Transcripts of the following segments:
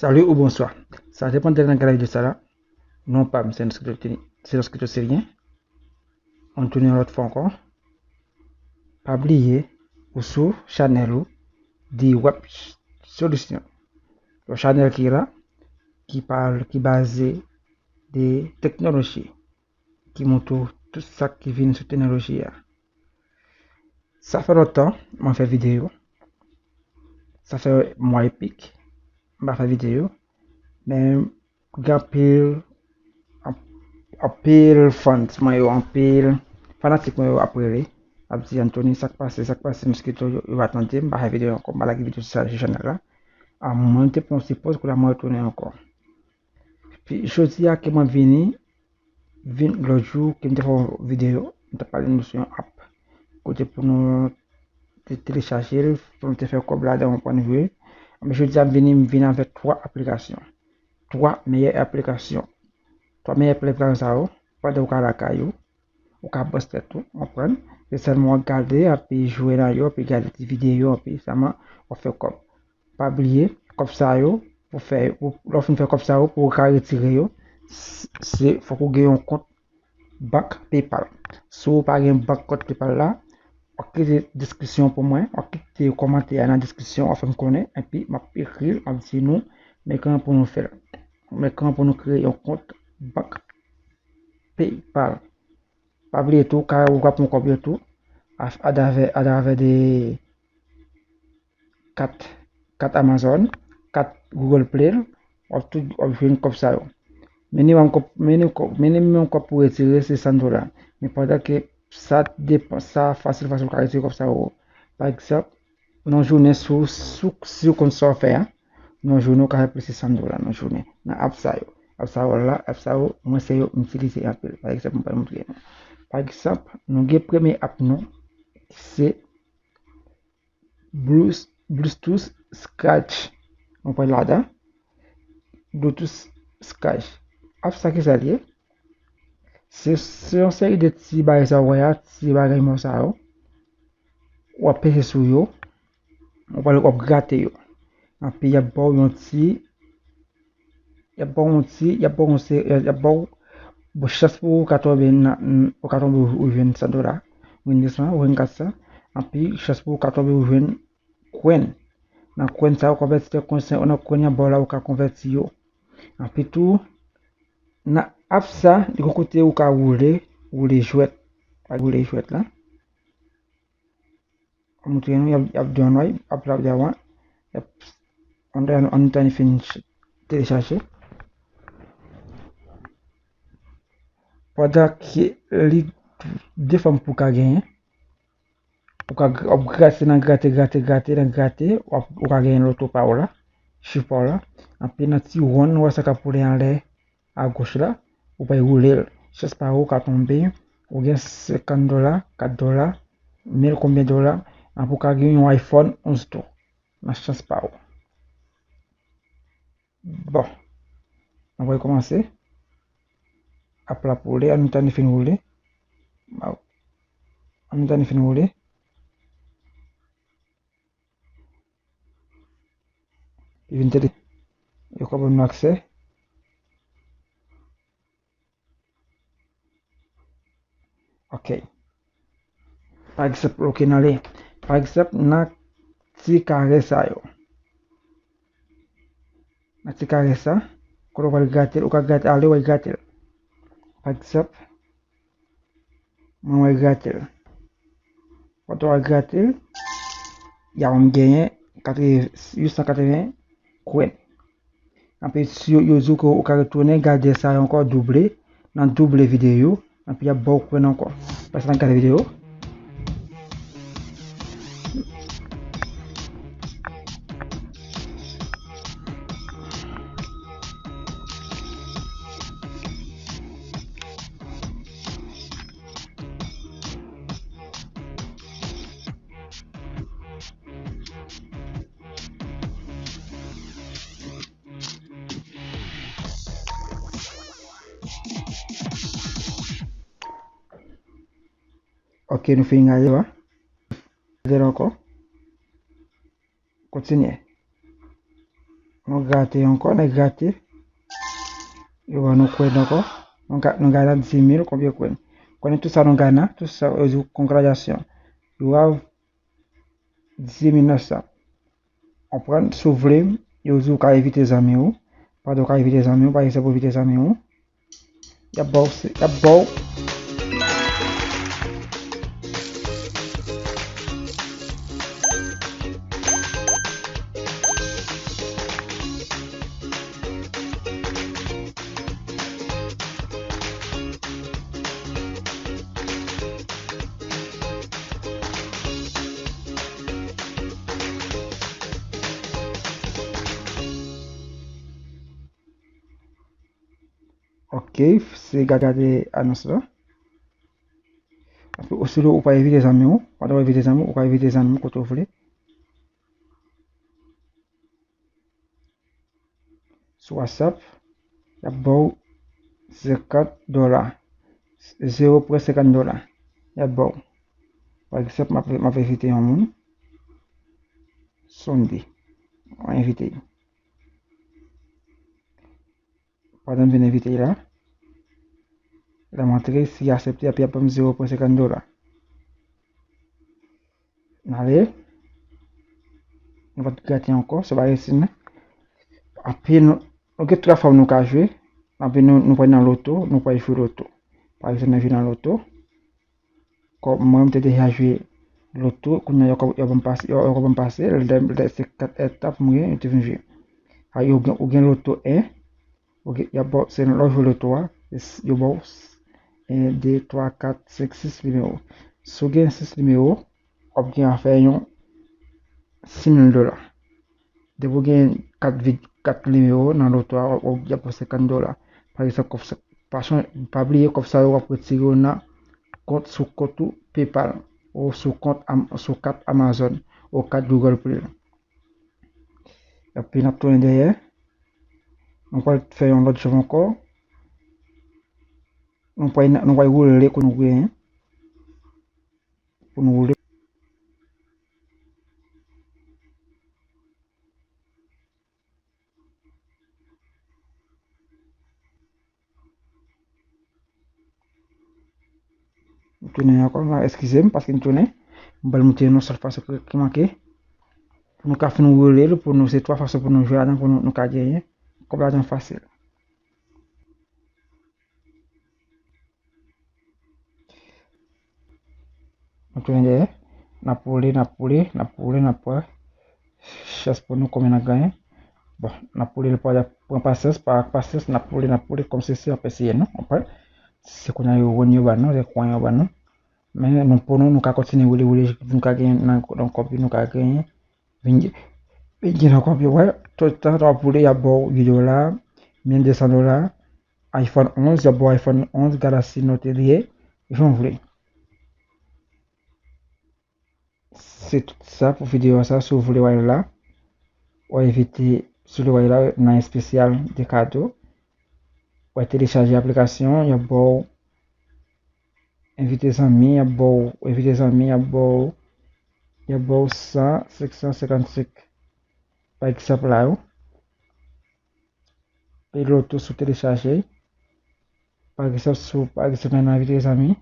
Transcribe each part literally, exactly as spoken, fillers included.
Salut ou bonsoir. Sa depann de nan gade videyo sa la. Non pa m se Loskito Siryen. Ann tounen yon lòt fwa ankò. Pa bliye ou sou chanèl ou di Web Solution. Yon chanèl ki la, ki pale, ki baze de teknoloji, ki montre w tout sa ki vin sou teknoloji a. Sa fè lontan mwen fè videyo. Sa fè mwa epik mwen pa fè videyo. Men gen anpil, anpil fans mwen yo, anpil fanatik mwen yo ap rele, ap di, Anthony, sa k pase, sa k pase, Mosquito yo, yo pa tande m, m pa fè videyo ankò, m pa lage videyo sou chanèl la. A, mwen te pran yon ti pòz, kounye a mwen retounen ankò. Epi jodi a ke mwen vini, vin lòt jou ke m te fè yon videyo, m te pale nou sou yon app kote pou nou te telechaje l, pou nou te fè kòb ladan, w konprann vre. Men jodi a m vini, m vin avèk twa aplikasyon. Twa meyè aplikasyon. Twa meyè aplikasyon sa yo, pandan w ka lakay ou, ou ka bòs tèt ou, w konprann? Se sèlman w ap gade, epi jwe nan yo, epi gade ti videyo, epi sèlman w ap fè kòb. Pa bliye, kòb sa yo, pou fè, pou, lè w fin fè kòb sa yo, pou w ka retire yo, s- se, fòk ou gen yon kont bank PayPal. Si w pa gen bank kont PayPal la, w ap kite deskripsyon pou mwen, w ap kite kòmantè a nan deskripsyon, w ap fè m konnen, epi m ap ekri l, m ap di nou, men kòman pou nou fè l. Men kòman pou nou kreye yon kont bank PayPal. Pa bliye tou, ka ou ka pran kòb yo tou, a- atravè, atravè de kat, kat Amazon, kat Google Play, w ap tout, w ap jwenn kòb sa yo. Minimòm kòb, minimòm kòb, minimòm kòb pou retire se san dola. Men pandan ke sa depan, sa fasil, fasil ou ka retire kòb sa yo. Pa egzanp, nan jounen sou, sou, si w konn sa w fè a, nan jounen ou ka fè plis ke san dola nan jounen. Nan app sa yo. App sa yo la, app sa yo, mwen se yo m itilize anpil. Pa egzanp, mwen pral montre nou. Pa egzanp, nou gen premye app nou, se Blues- Bluetooth Scratch. Nou pral ladan. Bluetooth Scratch. App sa ki sa l ye? Se, se yon seri de ti bagay sa w wè a, ti bagay mò sa yo. W ap peze sou yo. W ap, w ap grate yo. Epi y ap ba w yon ti, y ap ba w yon ti, y ap ba w yon se, y ap ba w, bon, chans pou ou ka tonbe nan, ou ka tonbe ou, ou jwenn san dola, ou jwenn de san, ou jwenn kat san, epi chans pou ou ka tonbe ou jwenn kwen. Nan kwen sa yo konvèti an kwen, nan kwen y ap ba w la ou ka konvèti yo. Epi tou, nan app sa, li gon kote ou ka woule, woule jwèt. Woule jwèt la. Mwen montre nou, y ap, y ap di anlè, y ap, y ap di avan. Y ap, ann, ann, ann tann li fin ch- telechaje. Pandan ke li de fòm pou w ka genyen. Ou ka, w ap grate nan grate, grate, grate, nan grate, w ap, ou ka genyen loto pa w la, chif pa w la. Epi nan ti wonn, ou wè sa k ap woule anlè, agoch la, ou pral woule l. Chans pa ou ka tonbe, ou gen senkant dola, kat dola, mil konbyen dola, epi ou ka gen yon iPhone onz tou. Nan chans pa ou. Bon. Ann pral kòmanse. App la ap woule, ann tann li fin woule. Ann tann li fin woule. Li vin tande. Yo ka ban nou aksè. Ok. Pa egzanp, ok, nan le, pa egzanp, nan ti kare sa yo. Nan ti kare sa, kote w pral grate l, ou ka grate ale, w al grate l. Pa egzanp, mwen, mwen grate l. Pandan w ap grate l, y a wè m genyen katreven, uit san katreven kwen. Anpi si yo, yo di w ke ou ka retounen gade sa yo ankò double, nan double videyo, anpi y ap ba w kwen ankò. Pase nan gade videyo. Ok, nou fini gade la. Gade la ankò. Kontinye. Nou grate ankò, nou grate. Yo ban nou kwen ankò. Nou ga-, nou gade dis mil, konbyen kwen? Konnen tout sa nou gade, tout sa, yo di w, congratulations. You have dis mil nèf san. Konprann? Si w vle, yo di w ka envite zanmi w. Pandan w ka envite zanmi w, pa egzanp, ou envite zanmi w. Y ap ba w, y ap ba w. Ok, se gade, gade anons la. Apre, osilo ou pa envite zanmi w, pandan w envite zanmi w, ou ka envite zanmi w kote w vle. Sou WhatsApp, y ap ba w senkant dola. Zewo pwen senkant dola. Y ap ba w. Pa egzanp, m ap, m ap envite yon moun. Sonde. Mwen envite l. Pandan m vin envite l la, lè m antre, si l aksepte, epi y ap ban m zewo pwen senkant dola. N ale. Nou pa t gate ankò, se pa resi non. Epi nou, nou gen twa fòm nou ka jwe. Epi nou, nou pral nan loto, nou pral jwe loto. Pa egzanp, nou jwe nan loto. Kòm mwen, m te deja jwe loto, kounye a yo kò-, yo ban m pase, yo, yo kò ban m pase, lè, lè se kat etap mwen, yo te vin jwe. A, yo gen, ou gen loto en, ou gen, y ap ba w, se lè w jwe loto a, e s-, yo ba w s-, en, de, twa, kat, senk, sis nimewo. Si w gen sis nimewo, w ap gen afè yon sis mil dola. Depi w gen kat vid-, kat nimewo nan loto a, w ap, y ap ba w senkant dola. Pa egzanp, kòb sa, pa chon-, pa bliye kòb sa yo w ap retire yo nan kont, sou kont ou PayPal, ou sou kont Am-, sou kat Amazon, ou kat Google Play. Epi n ap tounen dèyè. Nou pral fè yon lòt jòb ankò. Nou pral, nou pral woule kou nou genyen. Pou nou woule. M tounen ankò la, eskize m paske m tounen. M pral montre nou sèl fason ki, ki manke. Pou nou ka fin woule l, pou nou, se twa fason pou nou jwe ladan, pou nou, nou ka genyen kòb ladan fasil. Nou tounen dèyè. N ap woule, n ap woule, n ap woule, n ap wè chans pou nou konbyen n ap genyen. Bon, n ap woule, pran pasyans, pa ak pasyans, n ap woule, n ap woule, kòm se, se ap eseye nou, konprann? Se kounye a yo wonn yo ban nou, se kwen yo ban nou. Men nou, pou nou, nou ka kontinye woule, woule, nou ka genyen nan, nan kòb yo, nou ka genyen. Vin, vin gen nan kòb yo, wè. Tout tan, w ap woule, y ap ba w uit dola, mil de san dola. iPhone onz, y ap ba w iPhone onz, Galaxy Note li ye, jan w vle. Se tout sa pou videyo sa, si w vle w al la, w envite, si w vle w al la, nan espesyal de kado, w telechaje aplikasyon, y ap ba w envite zanmi, y ap ba w, envite zanmi, y ap ba w, y ap ba w san, senk san senkannsenk, pa egzanp la, yo. Peye loto sou telechaje. Pa egzanp, sou, pa egzanp, nan envite zanmi.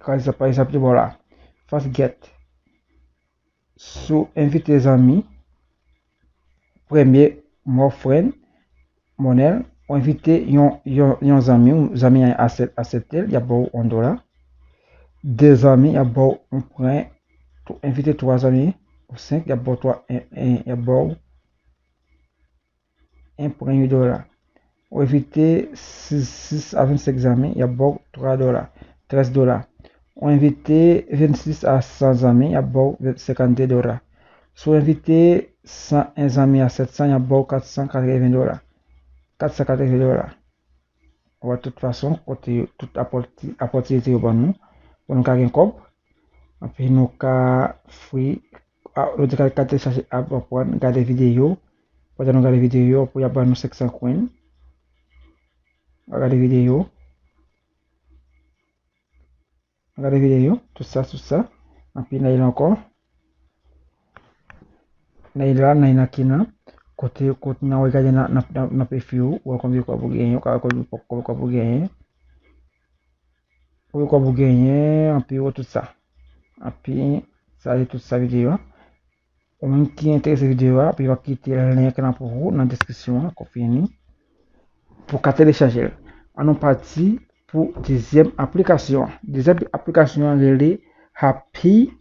Pa egzanp, pa egzanp, li ba w la. Fast Get. Sou envite zanmi, premye, more friend, Monel, ou envite yon, yon, yon zanmi, ou zanmi an aksep-, aksepte l, y ap ba w yon dola. De zanmi, y ap ba w yon pwen. Tou, envite twa zanmi, ou senk, y ap ba w twa, en, en, y ap ba w en pwen uit dola. Ou envite sis, sis a vennsenk zanmi, y ap ba w twa dola, trèz dola. Ou envite vennsis a san zanmi, y ap ba w ven-, senkannde dola. Si w envite san en zanmi a sèt san, y ap ba w kat san katreven dola. Kat san katreven dola. Ou wè, tout fason, kote yo, tout apòti-, apòtinite yo ban nou, pou nou ka gen kòb, epi nou ka free, a, nou te ka, ka telechaje app, aprann, gade videyo, pandan nou gade videyo, pou y ap ban nou senk san kwen. Gade videyo. Gade videyo, tout sa, tout sa. Anpil nan il ankò. Nan la, nan ki nan, kote, kote nan, w gade nan, nan, nan, nan pwofi w, ou wè konbyen kòb ou genyen, ou ka wè konbyen kòb, kòb, kòb ou genyen. Konbyen kòb ou genyen, anpi ou tout sa. Anpi, sa se tout sa videyo a. Ou menm ki enterese videyo a, anpi w ap kite link lan pou ou nan deskripsyon an, kon fini. Pou ka telechaje l. Ann nou pati pou dezyèm aplikasyon an. Dezyèm aplikasyon an rele Happy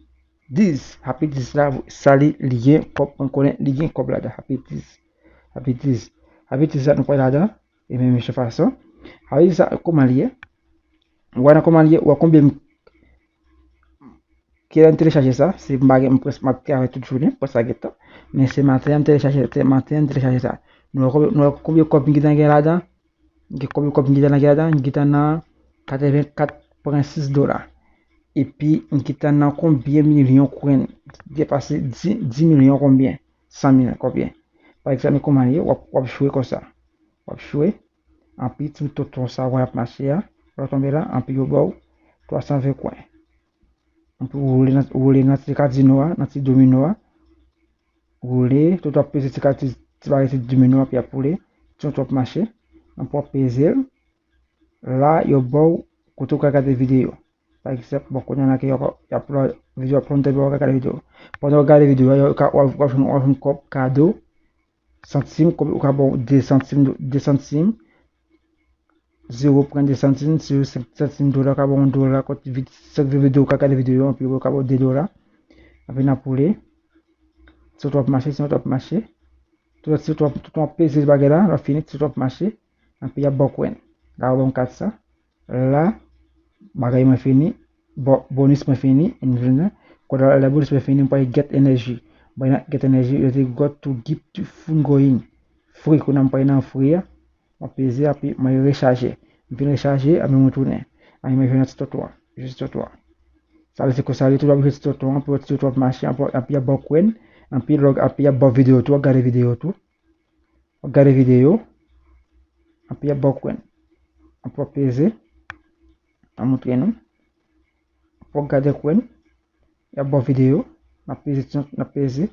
Diz. Happy Diz la, sa li, li gen kòb, mwen konnen li gen kòb ladan. Happy Diz. Happy Diz. Happy Diz la, nou pral ladan. E menm jan fason. Happy Diz la, kòman li ye? Ou wè nan kòman li ye, ou wè konbyen m-, kilè m telechaje sa? Se m pa gen, m près, m ap travay tout jounen, près sa gen tan. Men se maten an m telechaje, se maten an m telechaje sa. Nou wè konbyen, nou wè konbyen kòb m gentan gen ladan? Gen konbyen kòb m gentan nan gen ladan? M gentan nan katrevenkat pwen sis dola. Epi m gentan nan konbyen milyon kwen? Depase dis, dis milyon konbyen? San mil konbyen? Pa egzanp, kòman li ye? W ap, w ap jwe konsa. W ap jwe. Anpi ti tonton sa wè ap mache a. Lè w tonbe la, anpi yo ba w twa san ven kwen. Anpi w woule nan, woule nan ti kazino a, nan ti domino a. Woule, tout w ap peze ti ka-, ti, ti bagay ti domino a, anpi ap woule. Ti tonton ap mache. Anpi w ap peze l. La, yo ba w kote w ka gade videyo. Pa egzanp, bon, kounye a la ke y ap, y ap la, videyo ap pran tan, w ka gade videyo. Pandan w gade videyo a, yo ka, w ap, w ap jwenn, w ap jwenn kòb kado, santim, kòb, ou ka ba w de santim, de santim, zewo pwen de santim, si w senk santim dola, w ka ba w yon dola, kòt vid-, senk videyo, ou ka gade videyo, anpi yo ka ba w de dola. Anpi n ap woule. Ti tonton ap mache, ti tonton ap mache. Tout, ti tonton ap, ti tonton ap peze bagay la, lè w fini, ti tonton ap mache. Anpi y ap ba w kwen. La, w ban m kat sa. La, bagay mwen fini. Bo-, bonis mwen fini. Kounye a, lè bonis mwen fini, mwen pral Get Energy. Mwen nan Get Energy, yo te got to give to phone going. Free, kounye a mwen pral nan free a. Mwen peze, anpi mwen rechaje. Mwen fin rechaje, anpi mwen tounen. Anpi mwen jwenn yon ti tonton an. Jwenn ti tonton an. Sa vle di konsa, li tou w ap jwenn ti tonton an, anpi ti tonton ap mache, anpi, anpi y ap ba w kwen, anpi lòg, anpi y ap ba w videyo tou, w ap gade videyo tou. W ap gade videyo, anpi y ap ba w kwen. Anpi w ap peze, an montre nou. Anpi w ap gade kwen, y ap ba w videyo, n ap peze, n ap peze,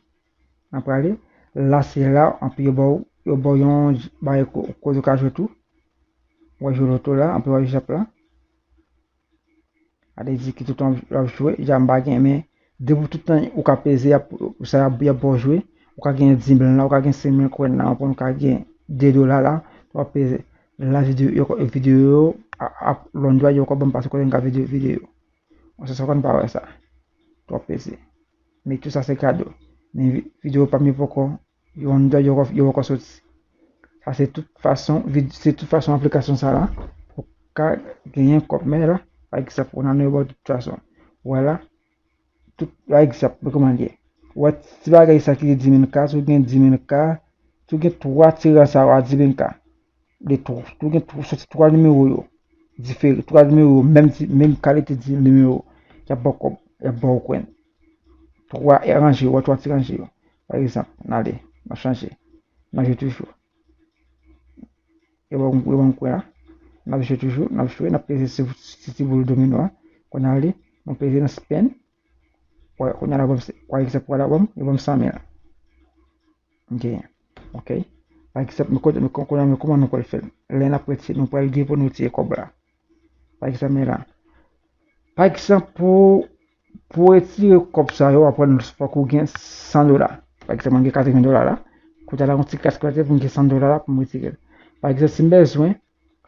n ap prale. La, se la, anpi yo ba w, yo ba w yon bagay ko-, kote w ka jwe tou. W ap jwe loto la, anpi w ap jwe chap la. Sa vle di ki tout tan w ap jwe, ja m pa gen, men depi tout tan ou ka peze, y ap, sa y ap, y ap ba w jwe, ou ka gen dis mil la, ou ka gen senk mil kwen la, ou ka gen de dola la, w ap peze. La videyo, yo, videyo yo, a, a, lòn dwa yo, kòb ban m pase kote m ka videyo, videyo. Bon, se sa w konn pa wè sa. W ap peze. Men tout sa se kado. Men vi-, videyo pa m yo poko, yo anndan, yo, yo poko soti. Sa se tout fason, vid-, se tout fason aplikasyon sa la, pou ka genyen kòb men la, pa egzanp, ou nan yo ba w tout fason. Ou wè la, tout, pa egzanp, men kòman l ye. Ou wè ti bagay sa ki di dis mil ka, si w gen dis mil ka, si w gen twa ti ran sa yo a dis mil ka. De twa, tou gen twa, soti twa nimewo yo diferan, twa nimewo yo, menm ti, menm kalite di nimewo, y ap ba w kòb, y ap ba w kwen. Twa ranje yo, twa ti ranje yo. Pa egzanp, n ale, n ap chanje. N ap jwe toujou. Yo ba m, yo ba m kwen la. N ap jwe toujou, n ap jwe, n ap peze sou ti, ti boul domino a. Kounye a li, mwen peze nan spin. Wè, kounye a la, ban m, pa egzanp, wè la, ban m, yo ba m san mil. M genyen. Ok. Pa egzanp, men kote, men kon-, kounye a, men kòman nou pral fè l? Lè n ap retire, nou pral gen pou nou retire kòb la. Pa egzanp, men la. Pa egzanp, pou, pou retire kòb sa yo, apre nou, fòk ou gen san dola. Pa egzanp, mwen gen katreven dola la. Kounye a la, yon ti kat kote pou m gen san dola la pou m retire l. Pa egzanp, si m bezwen,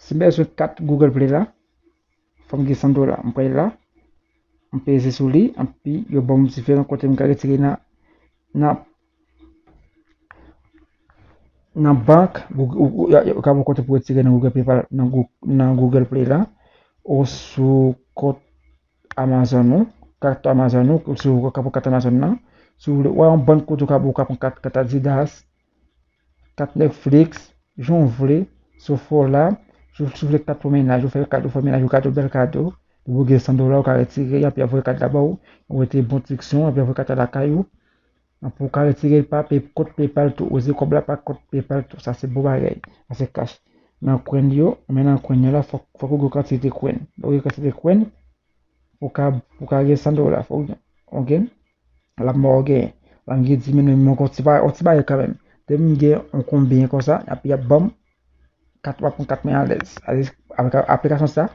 si m bezwen kat Google Play la, fò m gen san dola. M pral la, m peze sou li, anpi yo ban m diferan kote m ka retire nan, nan, nan bank, Goog-, ou, ou, yo, yo ka ba w kote pou retire nan Google Play pa, nan Goo-, nan Google Play la, ou sou kont Amazon ou, kat Amazon ou, ou sou, ou ka pran kat Amazon nan. Si w vle, ou wè yon bank kote ou ka, ou ka pran kat, kat Adidas, kat Netflix, jan w vle, sou fò la, si w, si w vle kat pou mennaj, ou fè kado, fè mennaj ou kado, bèl kado, depi w gen san dola, ou ka retire, anpi y ap voye kat la ba w, ou mete bon diksyon, anpi y ap voye kat la lakay ou. Anpi w ka retire l pa pay-, kont PayPal tou, oze kòb la pa kont PayPal tou, sa se bon bagay, sa se cash. Nan kwen yo, men nan kwen yo la, fòk, fòk ou gen kantite kwen. Lè w gen kantite kwen, pou ka, pou ka gen san dola, fòk ou gen, ok? L ap ba w genyen. Sa m gen di men mwen, mwen gon ti bagay, yon ti bagay kanmenm. Depi m gen yon konbyen konsa, epi y ap ban m kat, w ap pran kat mwen alèz. Alèz, aplikasyon sa,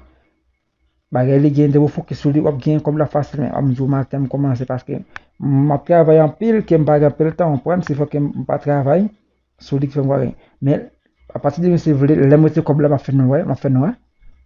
bagay li gen, depi w fokis sou li, w ap gen kòb la fasilman. W ap di w maten m kòmanse paske m ap travay anpil, ke m pa gen anpil tan, w konprann, si fò ke m pa travay, sou li ki fè m pa gen. Men, apati de demen si vle, lè m retire kòb la, m ap fè nou wè, m ap fè nou wè.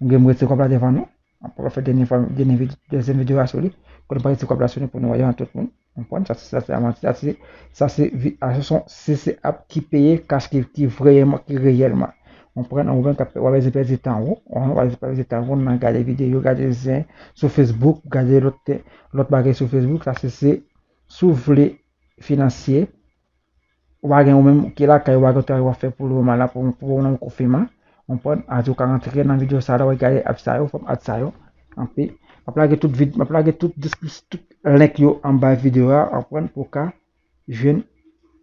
M gen m retire kòb la devan nou. Apre, m ap fè dènye fwa, dènye vide-, dezyèm videyo a sou li. Kote m pa retire kòb la sou li pou nou wè, tout moun. Konprann? Sa, sa se avanti, sa se, sa se vi-, a, se son, se, se app ki peye cash, ki, ki vrèman, ki reyèlman. Konprann? Ou menm k ap, w ap pèdi tan ou, w ap pèdi tan ou nan gade videyo, gade zen sou Facebook, gade lòt, lòt bagay sou Facebook, sa se, se, si w vle finansye, ou pa gen ou menm ki lakay ou pa gen travay w ap fè pou le moman la, pou, pou nan konfinman, w konprann, a di w ka rantre nan videyo sa la, w al gade app sa yo, fòm app sa yo, anpi, m ap lage tout vid-, m ap lage tout deskripsyon, tout link yo anba videyo a, w konprann, pou w ka jwenn,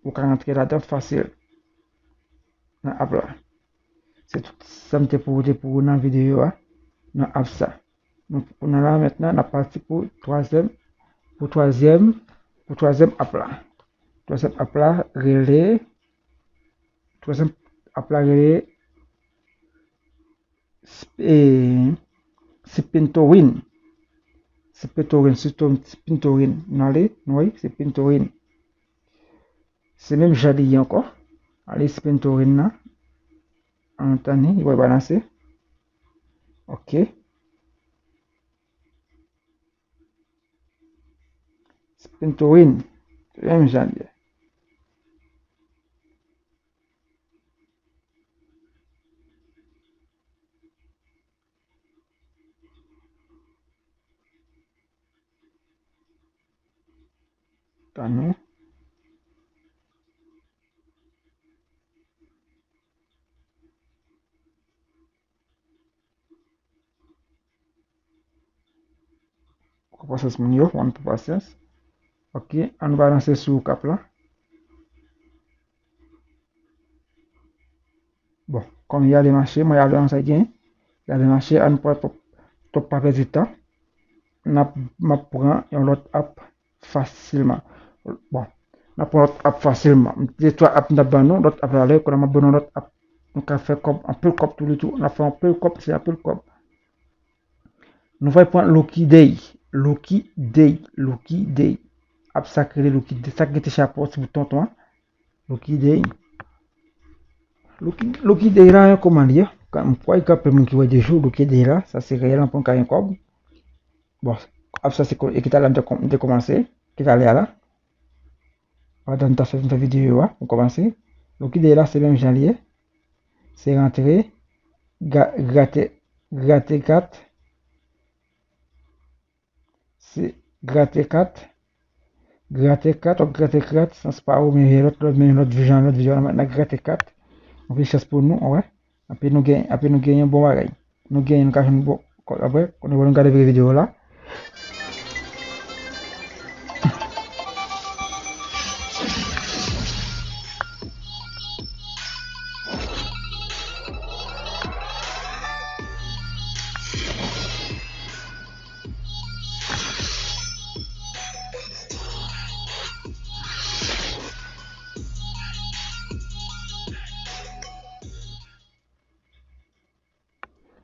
pou w ka rantre ladan fasil, nan app la. Se tout sa m te pou, te pou nan videyo a, nan app sa. Nou, kounye a la, mentnan, n ap pati pou twazyèm, pou twazyèm, pou twazyèm app la. Twazyèm app la rele, twazyèm app la rele, e, Spintorin. Spintorin, Spintorin. Nou ale, nou wè, Spintorin. Se menm jan li ye ankò. Ale Spintorin nan. Ann tann li, li pral balanse. Ok. Spintorin. Se menm jan li ye. Tann nou. Pou pasyans moun yo, moun pou pasyans. Ok, ann balanse sou kap la. Bon, kòm y ale mache, mwen y ale ansanm gen, y ale mache, ann pran top, top pa pèdi tan. N ap, m ap pran yon lòt app fasilman. Bon, n ap pran lòt app fasilman. M te twa app m t ap ban nou, lòt app la lè, kounye a m ap ban nou lòt app. Nou ka fè kòb, anpil kòb tou li tou. N ap fè anpil kòb, se anpil kòb. Nou pral pran Lucky Day. Lucky Day. Lucky Day. App sa k rele Lucky Day. Sa k rete chapo ti bout tonton an. Lucky Day. Lucky, Lucky Day la, kòman li ye? M kwè gen anpil moun ki wè de jou Lucky Day la. Sa se reyèl, anpil moun ka gen kòb. Bon, app sa se ko-, e ki talè m te kòm-, m te kòmanse. Ki talè a la. Pandan m ta fè, m fè videyo a, m kòmanse. Donk, ide la, se menm jan li ye. Se rantre, ga-, grate, grate kat. Se grate kat. Grate kat, w ap grate kat, sans pa ou, men lòt, lòt, men lòt jan, lòt videyo, n a grate kat. Anpil chans pou nou, wè. Anpil nou gen, anpil nou genyen bon bagay. Nou genyen, nou ka jwenn bon, apre, kounye a nou gade videyo la.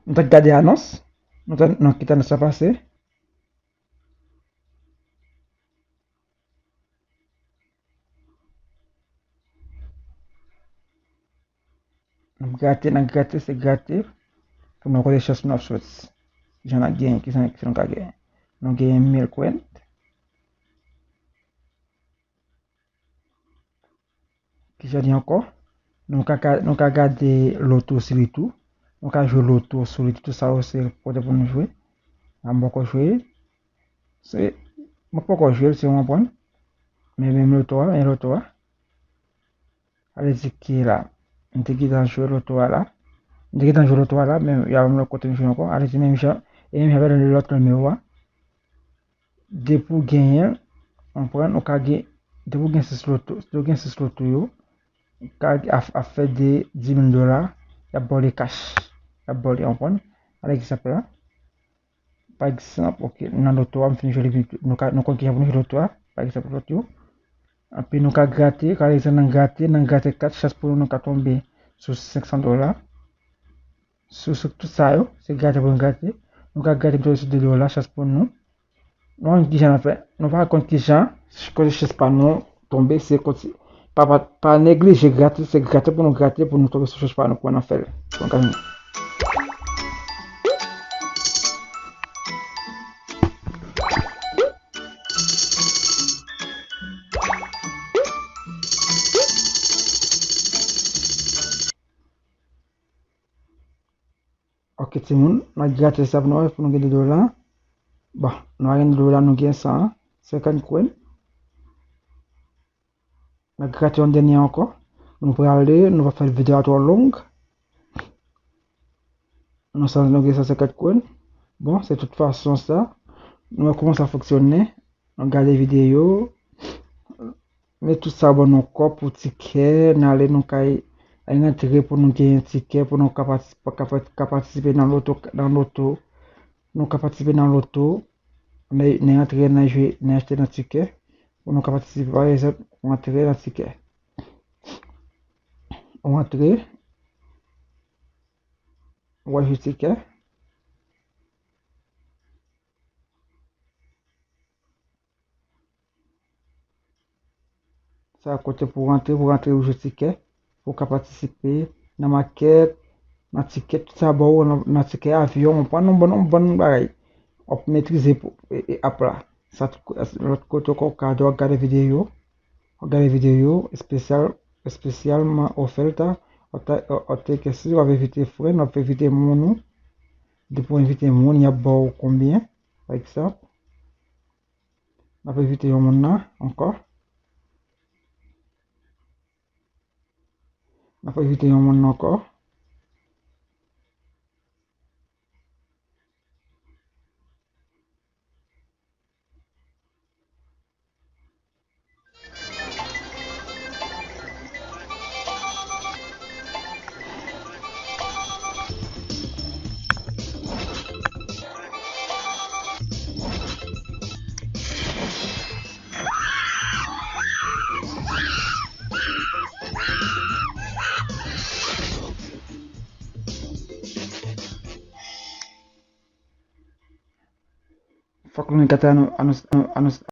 Nou t ap gade anons. Nou t ap, nou kite anons la pase. N ap grate, n ap grate, se grate. Pou nou konnen chans nou ap soti. Kijan n ap genyen, kijan, kijan nou ka genyen. Nou genyen mil kwen. Kijan li ankò? Nou ka, ka, nou ka gade loto sou li tou. Nou ka jwe loto sou li tou. Sa yo se kote pou nou jwe. Mwen poko jwe. Se, mwen poko jwe, se yon pwen. Men menm loto a, men loto a. Ale di ki la. M te gentan jwe loto a la. M te gentan jwe loto a la, men y a yon lòt kote m jwe ankò. Ale di menm jan, e menm jan avèk lòt nimewo a. Depi w genyen l, w konprann, ou ka gen, depi w gen sis loto, si w gen sis loto yo, ou ka ap, ap fè de dis mil dola, y ap ba w li kach. Y ap ba w li, w konprann? Pa egzanp la, pa egzanp, ok, nan loto a, m fin jwe li, nou ka, nou konn kijan pou nou jwe loto a, pa egzanp, lòt yo, Epi nou ka grate, ka rete nan grate, nan grate kat, chans pou nou, nou ka tonbe sou senk san dola. Sou, sou tout sa yo, se grate pou nou grate. Nou ka grate tonbe sou de dola, chans pou nou. Nou konn kijan n ap fè. Nou pa konn kijan, kote chans pa nou tonbe, se konti-, pa, pa, pa neglije grate, se grate pou nou grate, pou nou tonbe sou chans pa nou, pou n ap fè l. Pou nou ka jwenn. Ok, timoun, n ap grate sa pou nou wè, pou nou gen de dola. Bon, nou pa gen de dola, nou gen san senkant kwen. N ap grate yon dènye ankò. Nou prale, nou pa fè videyo a twò long. Nou san, nou gen san senkant kwen. Bon, se tout fason sa. Nou wè kòman sa fonksyone. Nou gade videyo. Men tout sa ban nou kòb pou tikè, n ale nou kay, al rantre pou nou genyen tikè, pou nou ka pati-, pa ka pa ka patisipe nan loto, nan loto. Nou ka patisipe nan loto, nan, nan rantre, nan jwe, nan achte nan tikè, pou nou ka patisipe, pa egzanp, ou rantre nan tikè. Ou rantre, ou al jwe tikè. Sa kote pou rantre, pou rantre ou jwe tikè, pou ka patisipe nan makèt, nan tikè, tout sa ba ou nan, nan tikè avyon, ou pran yon bon, yon bon bagay. W ap metrize pou, e, e, app la. Sa, lòt kote ankò, w ka, w ap gade videyo, w ap gade videyo espesyal, espesyalman ofèt la, w ap ta-, w ap teke si w ap envite fren, w ap envite moun ou. Depi w envite moun, y ap ba w konbyen, pa egzanp. N ap envite yon moun nan ankò. N ap envite yon moun nan ankò. Fòk nou gate anons, anons, anons.